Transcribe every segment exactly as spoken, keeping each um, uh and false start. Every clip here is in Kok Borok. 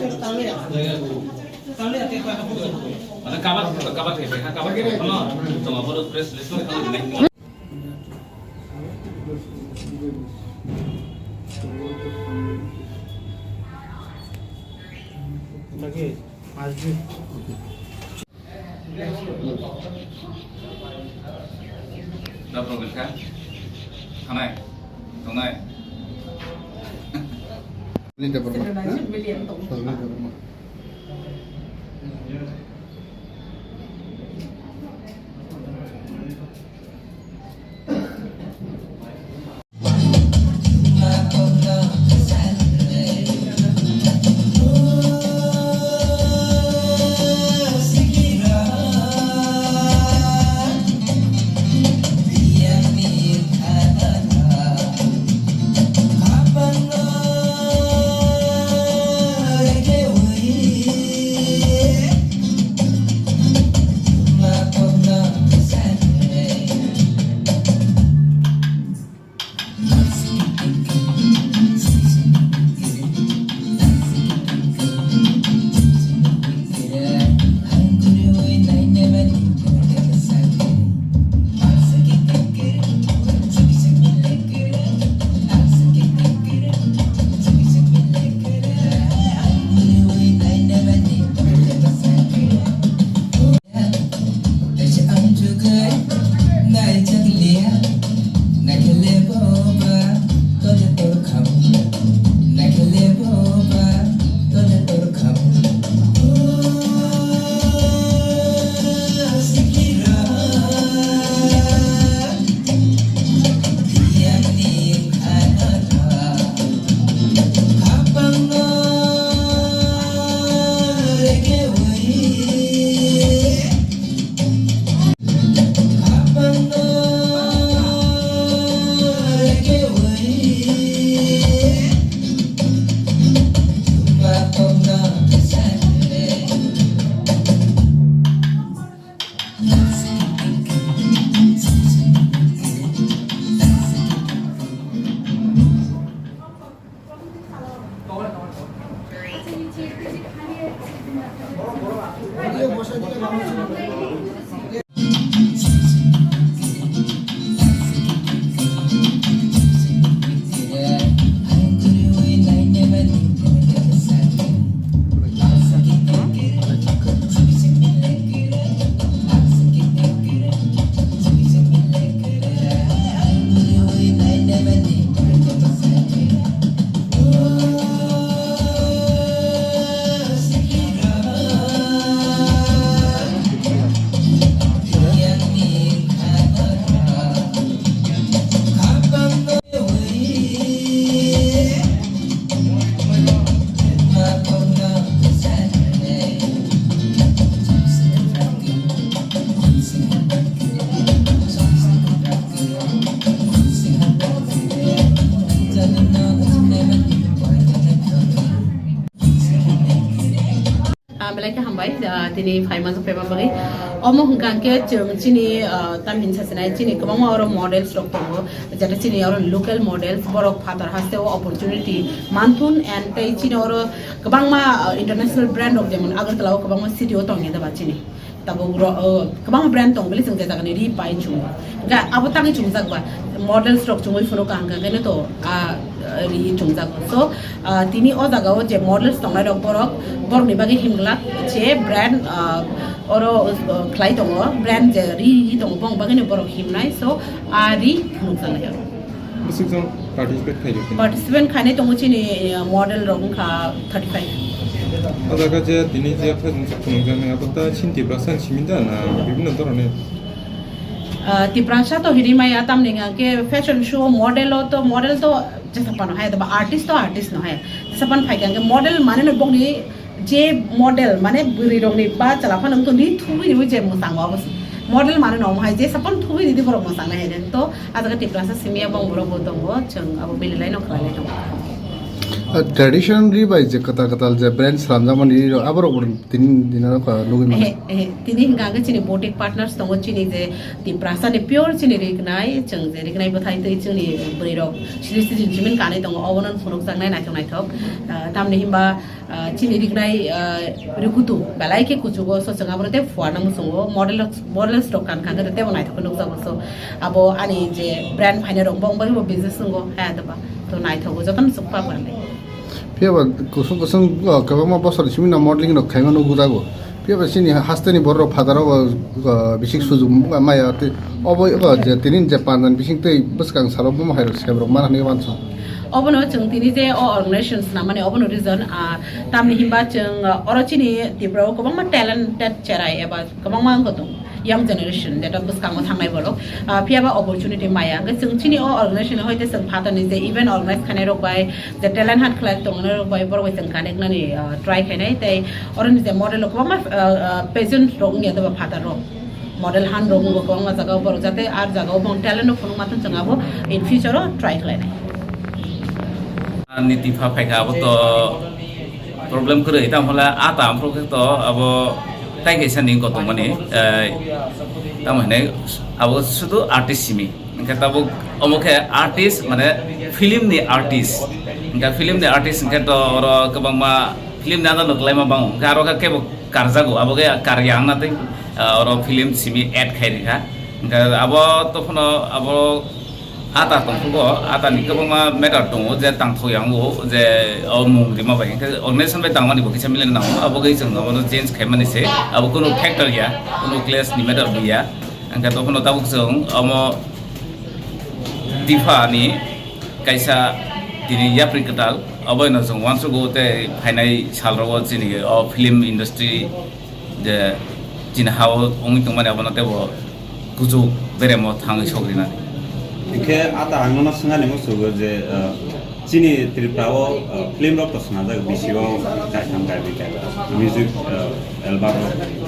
Ada kabar, kabar, kabar, kabar. Ano, tama po, press release mo, ano, Lagi, masjid. Dapur gilka. Hanai. Tongnai. Ini dapur. Ah, belai khe hambai, ah, tini phaima jok phaima bagwi. Omo hwnkha hwnkhe chwng chini, ah, tamni hinsa sinai chini kwbangma oro models rok tongo, jata chini oro local models, borok phatar haste o opportunity manthun and tei chini oro kwbangma, ah, international brand rok jemon Agartala o kwbangma city o tongya da ba chini. Tabuk ro-, o, kwbangma brand tong bili chwng je jagani ri pai chungo. Ga abo tangwi chungjak ba models rok chungwi phuru kaham kha khe to, a, ri chungjak. So, a, tini o jaga o je models tongnai rok borok, borok ni bagwi himglak je brand, a, oro, o, khlai tongo, brand je ri, ri tongo bong bagwi ni borok himnai. So, a ri phunuk jani. Bwswk jong participate khaidi? Participant khainai tongo chini, eh, model rok wngkha thirty five. O jaga je tini je fashion show phunukjaknai, abo ta chini Tiprasa ni simi da na bibhinno dhoroner? Ah, Tiprasa to hiri maya, tamni hwnkhe fashion show model o to, model to jesa phano hai, ba artist to artist no hai. Jesa phan phai khe model mane no bongni je model, mane bwrwi rokni ba chwla phano wngtoni thubui riwi je mwchang o abo se. Model mane no hai je sapon thubui ridi borok mwchang nai hai to, a jaga Tiprasa simi ya bong borok bo tongo, chwng abo belai no khlai lai tongo. Ah, tradition ri bai je kwtal kwtal je brand slamjak mani ri rok, aborok bo tini dina no kha nugui mano. Ehe, ehe, tini hwnkha hwnkhe chini boutique partners tongo, chini je Tiprasa ni pure chini rignai, chwng je rignai bwthai tei chini bwrwi rok sri sri jin jimin kanwi tongo, obono phunukjaknai naithok naithok. Ah, tamni himba Ah, chini riknai, ah, rikutu belai khe kuchugo, so chwng abo te phuarna muchungo, model, models rok kan kan tebo naithok nukjago, so abo ani je brand phainai rok bo wngbai bo business wngo, ha, doba to naithogo jotono chwng pa phuarnai. Phiya ba kusung kusung, oh, kwbangma bosor simi no modeling rok khaima nukjago. Phiya ba chini hasteni borok rok phataro bo, oh, bisik sujuk maya tei obo, oh, je tini je pandan bising tei bwskang salo bomo hai rok sem rok mana hinwi wansa. Obono chwng tini je o organization swnam mani obono reason, ah, tamni himba chwng, ah, oro chini Tripura o kwbangma talented cherai eba kwbangma wngkha tong young generation, jeta bwskango thangnai borok, ah, phiya ba opportunity maya. Hwnkhe chwng chini o organization hoite chwng phatarni je event organize khainai rok bai, je talent hunt khlai tongnai rok bai, borok bai chwng connect nani, ah, try khainai. Tei oroni je model rok kwbangma, ah, ah, pageant rok wngya doba phatar rok. Model han rok wngkha kwbangma jaga o borok, jate ar jaga o bong talent no phunuk ma thang chwng abo in future o try khlainai. Niti pha phaikha abo to problem kwrwi, tamo hwnle a ta amphru khe to abo tai kaisa ni koto mani, eh, tamo hwnle abo sudu artist simi. Hwnkhe tabuk omo khe artist, mane film ni artist. Hwnkhe film ni artist hwnkhe to oro kwbangma film ni ano no kwlaima bango. Hwnkhe aro khe kebo karjago, abo khe karya wngna tei, ah, oro film simi add khai rikha. Hwnkhe abo tophuno abo ata tongthogo, ata ni kwbangma matter tongo je tangthok yango je o mung rima bai. Hwnkhe organization bai tangmani bo kisa mile nango, abo khe chwng abono change khaimani se, abo kunu factor ya, kunu clash ni matter bo ya. Hwnkhe tophuno tabuk chwng omo Tifa ni kaisa tini yapri kwtal, oboino chwng uansugo tei phainai salrogo chini o film industry je chini hao wngwi tongmani abono teibo kuchuk beremo thangwi sogrinani. Hwnkhe ata ang nono swngani musugo je, uh, chini Tripura o, uh, film rok to swnajak, bisio kaitham kaibri kaibra music, uh, album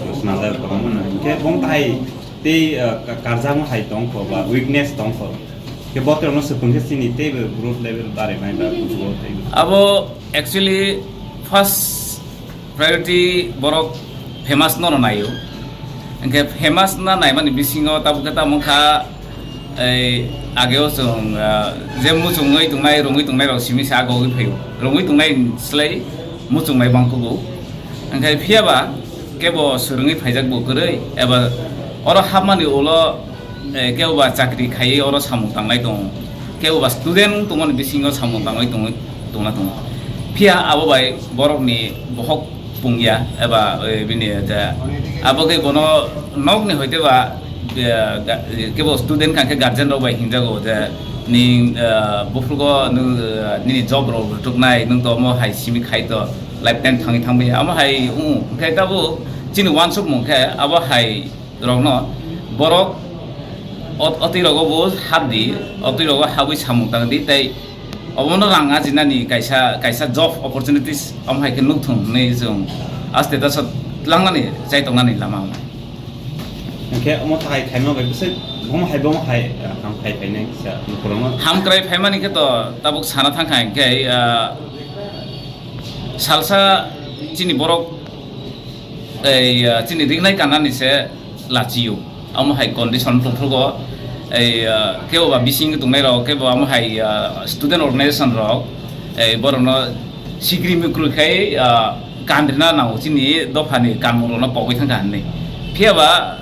rok swnajak kwbangma no. Hwnkhe bong tai tei, uh, ka-, karjakma hai tongkho ba weakness tongkho. Khe botrokno swpung khe chini teibo growth level barinai ba kuchugo teibo. Abo actually first priority borok famous no no naio. Hwnkhe famous na naimani bisingo tabuk khe tamo kha, ei, ageo chwng, ah, je muchungwi tongnai, rungwi tongnai rok simi se agogwi phaio. Rungwi tongnai slai muchungnai bangkugo. Hwnkhe phiyaba kebo swrwngwi phaijak bo kwrwi, eba oro hapmani ulo, eh, kebo ba chakri khaiwi oro samung tangnai tongo, kebo ba student tongmani bisingo samung tangwi tongwi tongna tongo. Phiya abo bai borokni bohok pungya eba, eh, bini je abo khe bono nokni hoite ba, eh, ga-, kebo student kha khe guardian rok bai hinjago je ning, eh, buphrugo nwng, eh, nini job rok rwtuknai, nwng to omo hai simi khai to lifetime thangwi thangbai amo hai wng khe tabuk chini uansukmung khe abo hai rokno borok ot-, otwi rogo bo hap di, otwi rogo habwi samung tang di, tei obono rang ajinani kaisa, kaisa job opportunities omo hai khe nuk thung hinwi chwng aste ta sot tlangnani chai tongnani lama. Hwnkhe omo thai khaima bai bwswk bomo hai, bomo hai, ah, ham khai phainai kisa lukurokno. Ham krai phaimani khe to tabuk sana thang kha hwnkhe, ah, salsa chini borok ei, ah, chini ringnai kanani se lachio. Amo hai condition tongthrogo. Ei, ah, kebo ba bising tongnai rok, kebo amo hai, ah, student organization rok, ei, borokno sikri mikru khai, ah, kan rina nango chini dophani kanmung rokno pogwi thangkha hinwi. Phiya ba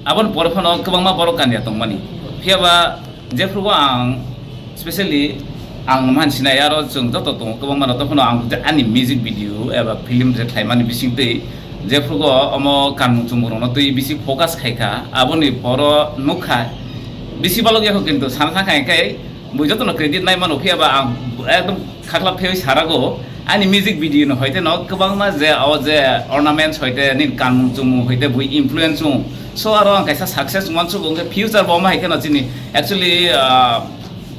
aboni pore phano kwbangma borok kanya tongmani. Phiya ba jephrugo ang specially ang man sinai aro chwng joto tongo kwbangma rok, tongphano ang ani music video eba film je khlaimani bising twi jephrugo omo kanmung chumung rokno twi bisi focus khaikha, aboni poro nukha bisi balok yakho, kintu sana thangkha hwnkhe bui jotono credit nai mano, phiya ba ang ekdom khaklap phiyoi sarago ani music video no hoite no kwbangma je o je ornaments hoite nini kanmung chumung hoite bui influence ung. So aro ang kaisa success uansuk hwnkhe future bo omo hai kheno chini actually, ah,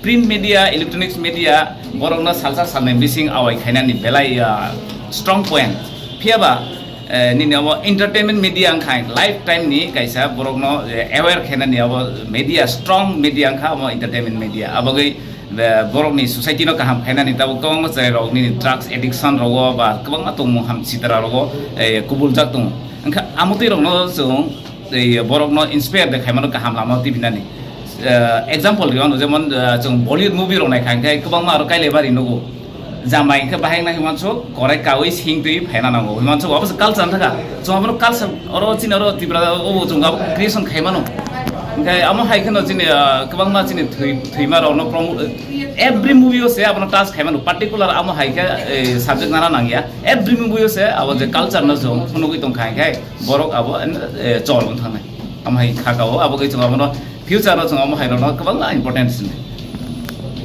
print media, electronics media borokno salsa salnwi bising awai khainani belai, ah, strong point. Phiya ba, eh, nini abo entertainment media wngkha lifetime ni kaisa borokno, eh, aware khainani abo media, strong media wngkha abo entertainment media. Abagwi, eh, borokni society no kaham khainani tabuk kwbangma cherai rok nini drugs addiction rogo ba kwbangma tongmung ham sitra rogo, eh, kubuljak tongo. Wngkha amotwi rokno chwng, eh, borokno inspire de khaimano kaham lama tibinani. Eh, example rwno jemon, eh, chwng Bollywood movie rok naikha hwnkhe kwbangma aro Kailebari nugo. Jambai hwnkhe bahai wngna himmansuk, korai kaui sing twi phaina nango. Himmansuk abo se culture thaka. Chwng abono culture, oro chini oro Tripura o bo chwng abo creation khai mano. Hwnkhe amo hai kheno chini, ah, kwbangma chini thwi-, thwima rokno promo-, every movie o se abono touch khai mano. Particular amo hai khe, eh, subject nana nangya. Every movie o se abo je culture no chwng phunugwi tongkha, hwnkhe borok abo, eh, chol wng thangnai. Amo hai khaka o abo khe chwng abono future o chwng amo hai rokno kwbangma importance sinai.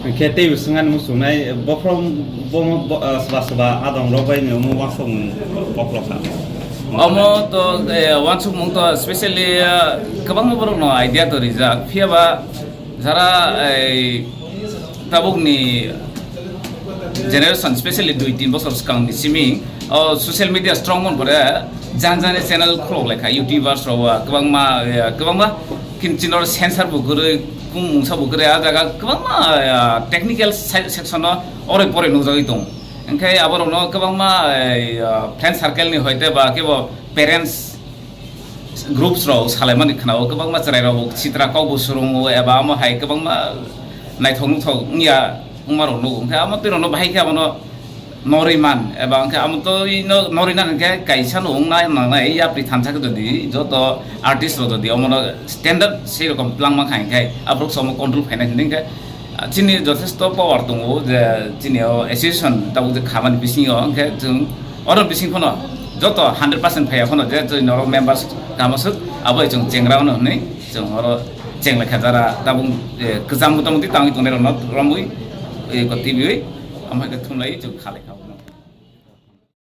Hwnkhe tei bo swngani muchungnai, bokhorok bo, bo, ah, soba soba adong rok bai ni omo uansukmung bokhorok kha. Omo to, eh, uansukmung to specially, ah, kwbangma borok no idea to rijak. Phiya ba jara, eh, tabuk ni generation, specially dui tin bosor swkang ni simi, o social media strong mon pore, jan jani channel khulok lekha, YouTubers rok, ah, kwbangma, eh, kwbangma kin chini oro sensor bo kwrwi, kung mungsa bo kwrwi, a jaga kwbangma, ah, technical se-, section o oroi poroi nukjagwi tongo. Hwnkhe aborokno kwbangma, eh, ah, friend circle ni hoite ba kebo parents groups rok salaimani khwnao, kwbangma chwrai rok sitra kok bo swrwngo eba amo hai kwbangma naithok nuthok wngya wngma rok nugo. Hwnkhe amo twi rokno bahai khe abono norwi man, eba hwnkhe amo twi no norwi nani hwnkhe kaisa no wngna nangnai, yapri thansa khe jodi joto artist rok jodi omono standard sei rokom twlangma kha hwnkhe aborok se omo control phainai hwnkhe chini jothesto power tongo je chini o association tabuk je khamani bisingo hwnkhe chwng oro bising phano joto hundred percent phaiya phano je chwng norok members kama swk abo chwng chengra ono hwnwi chwng oro cheng lekha jara tabuk, eh, kwcham motamoti tangwi tongnai rokno romwi, eh, ko T V wi amhai khe thumlai chwng kha lekha.